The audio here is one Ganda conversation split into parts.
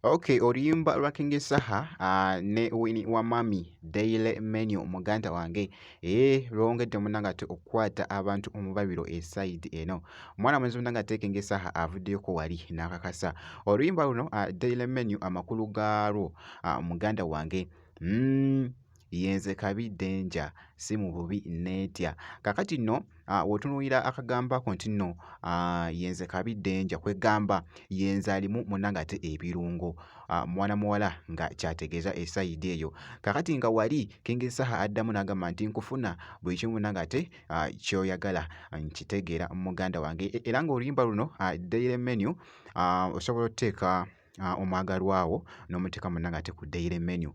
Okay, oluyimba lwa King Saha ne Winnie wa Mami Daily Menu muganda wange lwongedde munnange ate okukwata abantu omubabiro esayidi eno. Omwana mulenzi munnange ate King Saha avuddeyoko wali n'akakasa oluyimba luno Daily Menu amakulu gaalwo muganda wange yenze kabi danger si mu bubi neetya. Kakati nno w'otunuulira akagambo ako nti nno yenze kabi danger kwegamba yenze alimu munnange ate ebirungo mwana muwala nga ky'ategeeza esayidi eyo. Kakati nga wali King Saha addamu n'agamba nti nkufuna buli kimu munnange ate ky'oyagala nkitegeera muganda wange. Era ng'oluyimba luno Daily Menu osobola otuteeka omwagalwa wo n'omuteeka munnange ate ku daily menu.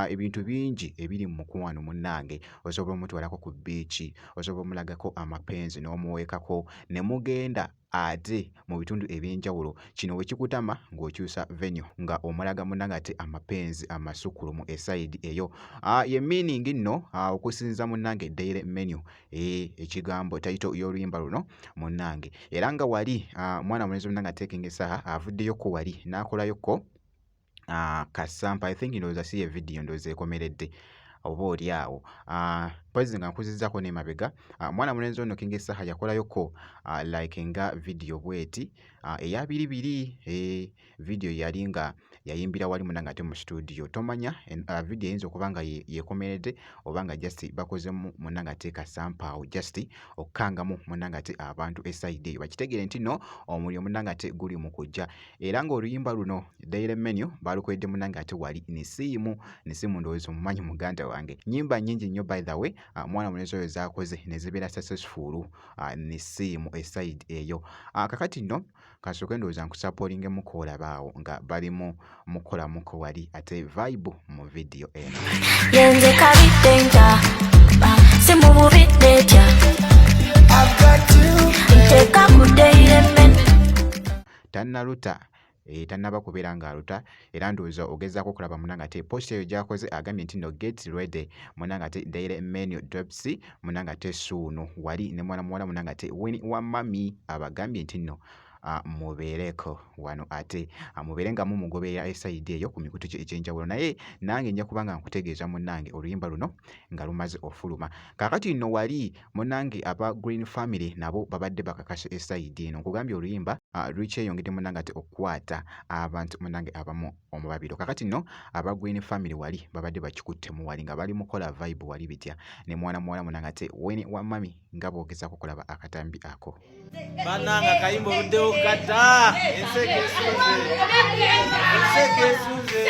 Ebintu bingi ebiri mu mukwano munnange, osobola omutwalako ku bbiici, osobola omulagako amapenzi n'omuweekako ne mugenda ate mu bitundu eby'enjawulo. Kino bwe kikutama ng'okyusa venue nga omulaga munnange ate amapenzi amasukkulumu esayidi eyo. Ye meaning nno okusinziira munnange daily menu ekigambo title y'oluyimba luno munnange. Era nga wali mwana mulenzi munnange ate King Saha avuddeyokko wali n'akolayokko kasampa I think ndowooza si ye vidiyo ndowooza ekomeredde oba oli awo. Mpozzi nga nkuzizzaako n'emabega mwana mulenzi ono King Saha yakolayokko like nga vidiyo bw'eti eya biribiri vidiyo yali nga yayimbira wali munnange ate mu situdiyo. Tomanya vidiyo eyinza okuba nga yeekomeredde oba nga just bakozemu munnange ate kasampa awo just okukangamu munnange ate abantu esayidi eyo bakitegeere nti nno omuliro munnange ate guli mu kujja. Era ng'oluyimba luno Daily Menu baalukoledde munnange ate wali Nisiimu. Nisiimu ndowooza omumanyi muganda wange. Nnyimba nnyingi nnyo by the way mwana mulenzi oyo z'akoze ne zibeera successful Nisiimu esayidi eyo. Kakati nno kansooke ndowooza nkusapoolingemuko olabe awo nga bali mu mukolamuko wali ate vibe mu vidiyo eno. Yenze kabi danger, si mu bubi netya. Nteeka ku daily menu. Tannaluta tannaba kubeera ng'aluta era ndowooza ogezaako okulaba munnange ate post eyo gy'akoze agambye nti nno get ready munnange ate daily menu drops munnange ate soon wali ne mwana muwala munnange ate Winnie wa Mami abagambye nti nno mubeereko wano ate mubeere nga mumugoberera esayidi eyo ku mikutu gye egy'enjawulo naye nange nja kuba nga nkutegeeza munnange oluyimba luno nga lumaze ofuluma. Kaakati nno wali munnange aba Green Family nabo babadde bakakasa esayidi eno nkugambye oluyimba lukyeyongedde munnange ate okukwata abantu munnange abamu omubabiro. Kaakati nno aba Green Family wali babadde bakikuttemu wali nga bali mukola vibe wali bitya ne mwana muwala munnange ate Winnie wa Mami nga bw'ogezaako okulaba akatambi ako. Bannange akayimba oluddewo kata enseko esunze enseko esunze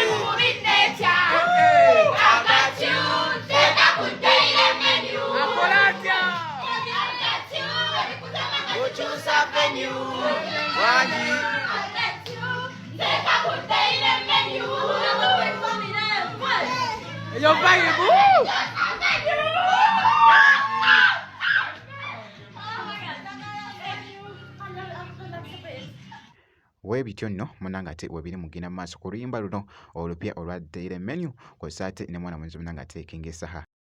okyusa venue wangi Eyo vibe. Weebityo nno munnange ate webiri mugenda mu maaso ku luyimba luno olupya olwa Daily Menu kw'ossa ate ne mwana mulenzi munnange ate King Saha.